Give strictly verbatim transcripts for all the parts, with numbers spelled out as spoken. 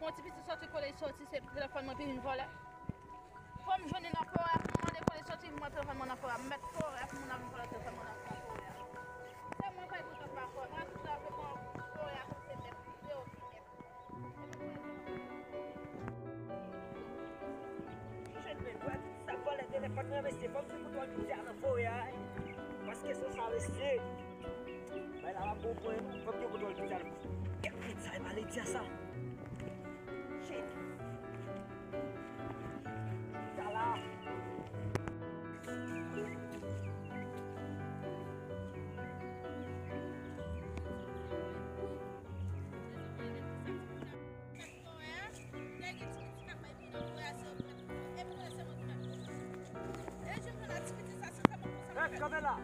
Yon ti piti soti kote li soti, se telefòn mwen pi vin vòlè. Fò m jwenn li nan forè a, pou m mande kote li soti, m pran telefòn mwen nan forè a. M mèt forè a, pou moun nan vin vòlè telefòn mwen nan forè a. Se mwen k ap kontan pa forè. Mwen tout la, mwen pran forè a kòm se mèt, se yo ki mèt. Jèn men, wè, sa vòlè telefòn nan, mesye, fò m gen kontwòl piti a nan forè a, wi. Paske se sa, mesye. Bay la, w ap bon pwen, fò m gen kontwòl piti a nan. Kèt, kèt, sa e pa Ledia sa. Shit. Sa la. Hey, kanpe la!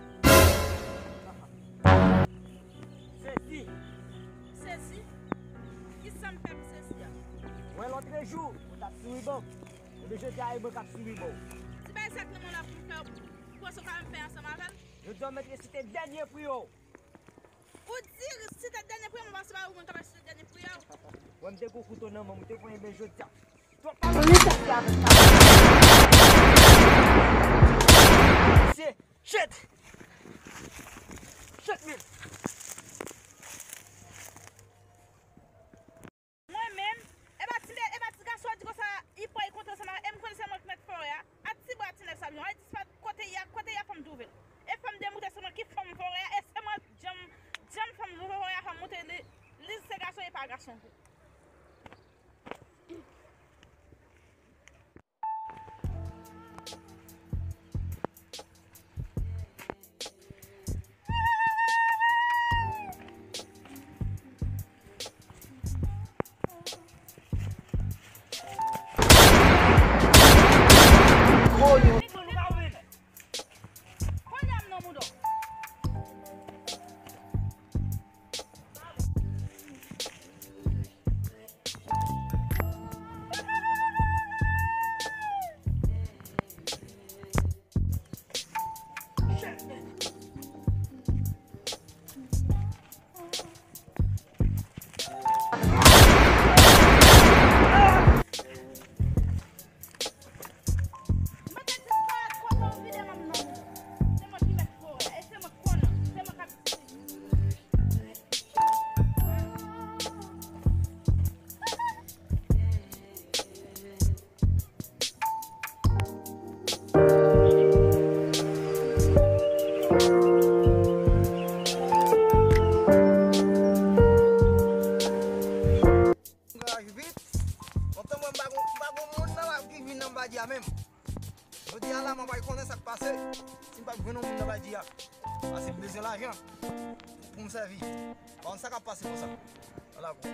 Sezi! Sezi? Kisa m fè pou sezi a? Wè lòtrejou, ou t ap souri ban m. Ebyen jodi a, e mwen k ap souri ban w. Ti bagay sa k nan men w la pou m fè, ou panse w ka menm fè ansanm avè l? Jodi a, w mèt resite dènye priyè w. Ou di si te dènye priyè, mwen panse pa ou menm k ap asiste dènye priyè. Wè m te gon kouto nan men m, ou te pran ebyen jodi a. Twòp pale, ou te avèk sa. Mesye, shit! Shit, man! Mwen menm, e pa ti, e pa ti gason an di konsa, li pran, li kontan ansanm avè m, e m konnen se mwen k mèt forè a. A ti bwa ti nèg sa, non, e dispat kote y a, kote y a fè m twouve l. E fè m demoute se mwen ki fanm forè a, e se mwen djanm, djanm fanm forè a, fè m montre li, li se gason, e pa gason vre. Kouraj vit. Lontan mwen m pa gon, m pa gon moun nan la ki vin nan Badji a menm. Jodi a la, mwen pa konnen sa k pase. Si m pa jwenn yon moun nan Badji a. Paske m bezwen lajan pou m sèvi. Pa konn sa k ap pase konsa nan lakou a.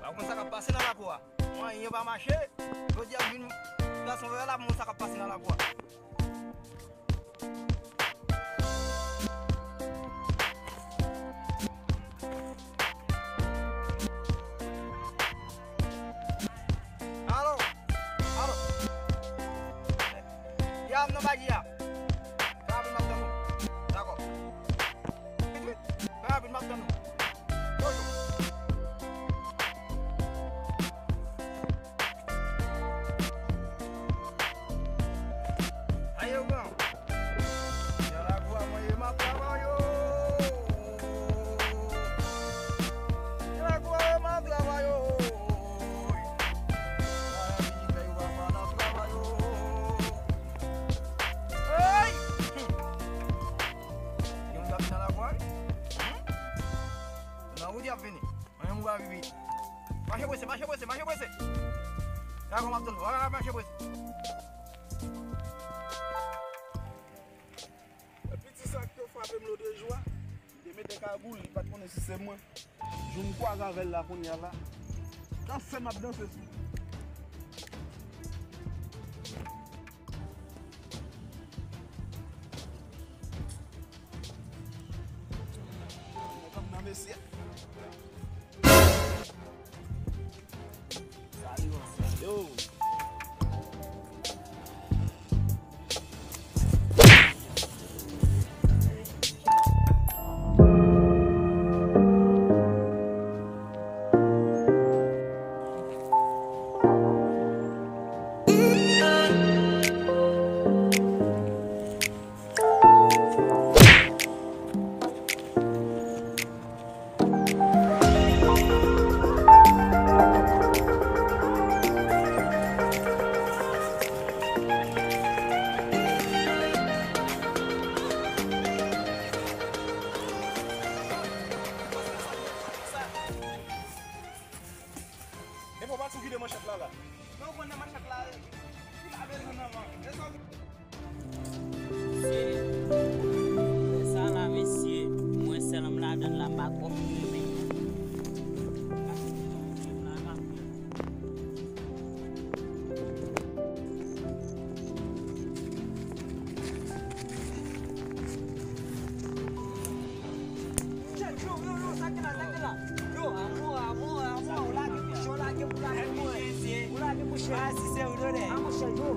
Pa konn sa k ap pase nan lakou a. Mwen, anyen pa mache. Jodi a, m vin gason vè la pou m wè sa k ap pase nan lakou a. Alo? Alo? Ya, m nan Badji a. Sa rapid, m ap tann ou. Dakò. Wi, wi. Sa rapid, m ap tann ou. Toujou. Ayo, gran. Jan lakou a mwen ye m ap travay, o. Jan lakou a mwen ye m ap travay, o. Ey! Yon gad nan lakou a, wi. Nan wout y ap vini. Mwen menm ou pa vivi. Mache prese, mache prese, mache prese. Gade kòman m ap tann ou. Mache prese. Piti sa k te frape m lòt jou a, li te mete kagoul, li pa t konnen si se mwen. Jou m kwaze avè l la kounye a la. Danse m ap danse sou. Mwen konn nan mesye. Sa li bon, sa. Yo. Ou kite manchèt la la. Non, ou konnen manchèt la, li pa bezwen nan men. E sa w Mesye, lè sa la, mesye, mwen sèl m ladann la, m pa twò fin renmen. Yo, yo, yo, sa ki la, sa ki la. Yo, amou, amou, amou, ou lage mouche, ou lage, ou lage mouche. Ou lage mouche. Ah, si se ou, done. Ah, mouche, yo.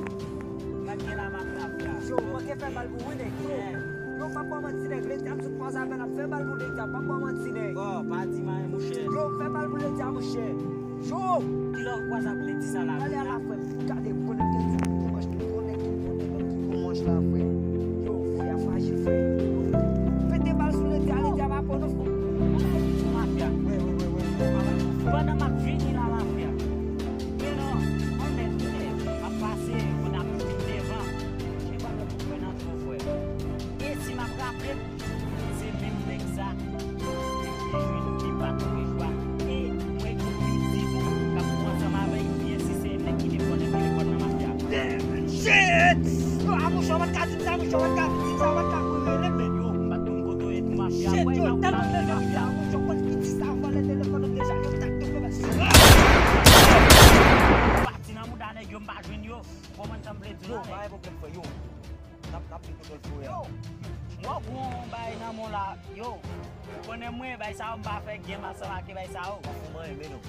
Gade la, m ap frape la. Yo, manke fè bal pou ou, nèg. Yo. Yo, pa pran manti, nèg. Lè diab sou pòz avè l ap fè bal pou lè diab. Pa pran manti, nèg. Bon, pa di m anyen, mouche. Yo, fè bal pou lè diab, mouche. Yo! Kilè w kwaze ak lè di sa la? Ale a la, frè m. Gade, konnen ke di, ki manch, konnen ki, konnen ki manch la, frè. Yo, frè a frajil, frè. Pete bal sou lè diab, lè diab pa pran nou, frè. Mafya. Wi, wi, wi, wi. Pandan m ap vini la, mafya. Men non, mwen menm, m ap pase, mwen ap vin devan. E pandan pou mwen nan tro, frè. E si m ap raple, se menm nèg sa ki jwenn ki pa tonbe jwa. E mwen gen piti tou k ap pran ansanm avè l, byen si se nèg ki te pran nan telefòn nan mafya. Damn, shit! Yo, amouche, w pa t ka di m sa, amouche, w pa t ka di m sa, w pa t ka kouri rele m. Yo, m pa t konn kote w ye tou mafya. Shit, yo, tèlman m renmen mafya, amouche, w konn piti sa, vòlè telefòn m deja, yo, tak, tou, pati nan mouda nèg yo, m pa jwenn yo. Kòman sa m vle di yo, la, pa gen pwoblèm, frè, yo. N ap, n ap di kote l foure a. Yo, mwen gon bay nan men w la, yo. Ou konnen mwen, bay sa yo, m pa fè game ansanm ak bay sa yo. W ap fè manyen, men non.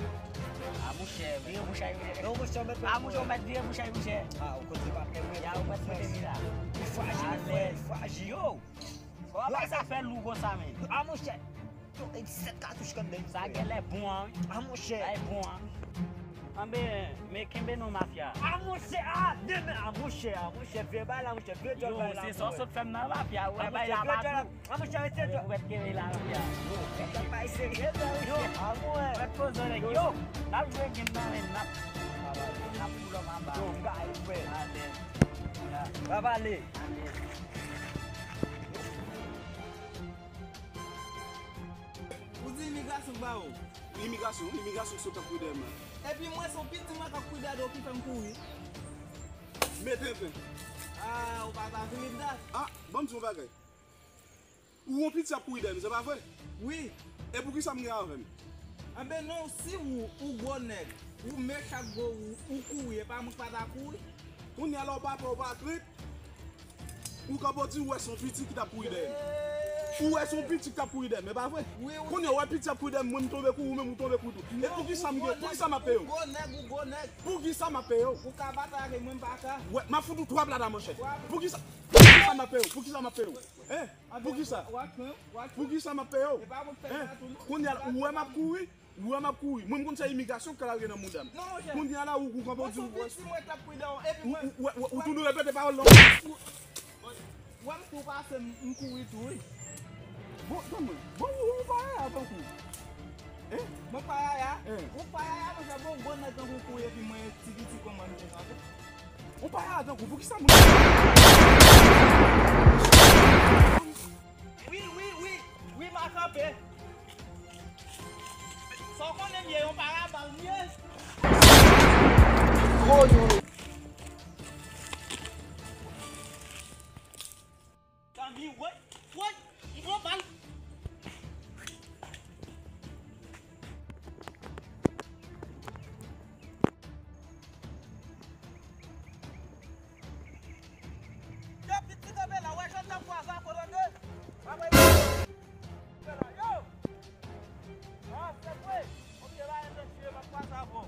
A, mouche, vire bouch ay, mouche. Non, mouche, w mèt. A, mouche, w mèt vire bouch ay, mouche. A, ou konn se pa fè mwen. Ya, ou mèt mete li la. Li frajil, frè, li frajil. Yo. Kòman bay sa fè lou konsa, men? A, mouche. Yo, e disèt katouch kanmenm, frè. Sa genlè bon an, wi. A, monchè. Sa e bon an. Anben, men kenbe non, mafya. A, monchè, a, demen, a, monchè, a, monchè, vye bay la, monchè, vye djòl bay la, monchè. Yo, se sa w sot fè m nan, mafya, ou wè bay la pa tou. A, monchè, rete djòl. Ou mèt kenbe la, mafya. Yo, nèg la pa serye, frè, monchè. Yo, a, monchè. Mèt poze w, nèg. Yo, n ap jwe game nan, men n ap, n ap pull up anba. Yo, m gade, frè. Alèz. N ap ale. Alèz. Ou di imigrasyon k ba ou? Imigrasyon, wi, imigrasyon sot ap ri dèyè m la. Epi mwen, se yon piti mwen k ap kouri dèyè w ki fè m kouri. Mete pen. A, ou pa ta vin dat. A, ban m di yon bagay. Ou yon piti ap kouri dèyè m, se pa vre? Wi. E poukisa m gen avè m? Anben non, si ou, ou gwo nèg, ou mechak gwo, ou, ou kouri, e pa mwen k pa ta kouri? Kounye a la, ou pa pè, ou pa krent. Ou kanpe w di ou wè se yon piti ki t ap kouri dèyè m. Ou wè se yon piti ki t ap kouri dèyè m, e pa vre? Wi, wi. Kounye a ou wè piti ap kouri dèyè m, mwen m tonbe kouri, ou menm ou tonbe kouri tou. E poukisa m gen, poukisa m ap peye w? Ou gwo nèg, ou gwo nèg. Poukisa m ap peye w? Ou ka batay avè mwen, m pa ka. Wè, m ap fout ou twa plat a manchèt. Poukisa, poukisa m ap peye w? Poukisa m ap peye w? Hein? Poukisa? Poukisa m ap peye w? Hein? Kounye a la, ou wè m ap kouri? Ou wè m ap kouri. Mwen, m konn se imigrasyon k ka lage nan mouda m. Non, monchè. Kounye a la, ou, ou kanpe, ou di, ou, ou, ou, ou, ou toujou repete pawòl lan. Ou wè m tou pase, m, m kouri tou, wi. Bon, tann mwen. Bon, ou, ou pa yaya tankou. Hein? Mwen pa yaya? Hein? Ou pa yaya, monchè, bon, gwo nèg tankou kouri epi mwen ti piti kòman m te kanpe? Ou pa yaya tankou, poukisa moun Wi, wi, wi, wi, m a kanpe. Sa w konnen m ye, yon parabal m ye. Gwo yo. Tangi, woy, woy, m pran bal. Yo, pitit kanpe la, wè jan tanbou a sa kote de. Pa wè yo. Yo. Ah, se vre. Ok, la, e mesye, pa kwa sa bon.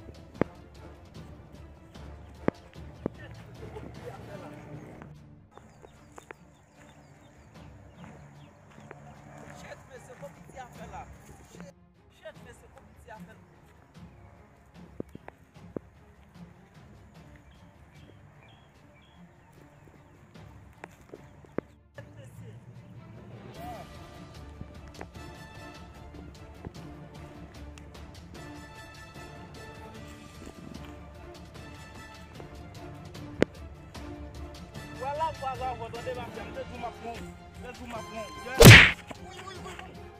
Shit, mesye, konbyen ti afè la? Shit, mesye, konbyen ti afè la? Vwala, vwala, vwala, tande, m ap di, m te di w m ap pran w, m te di w m ap pran w. Yeah. Wi, wi, wi, wi.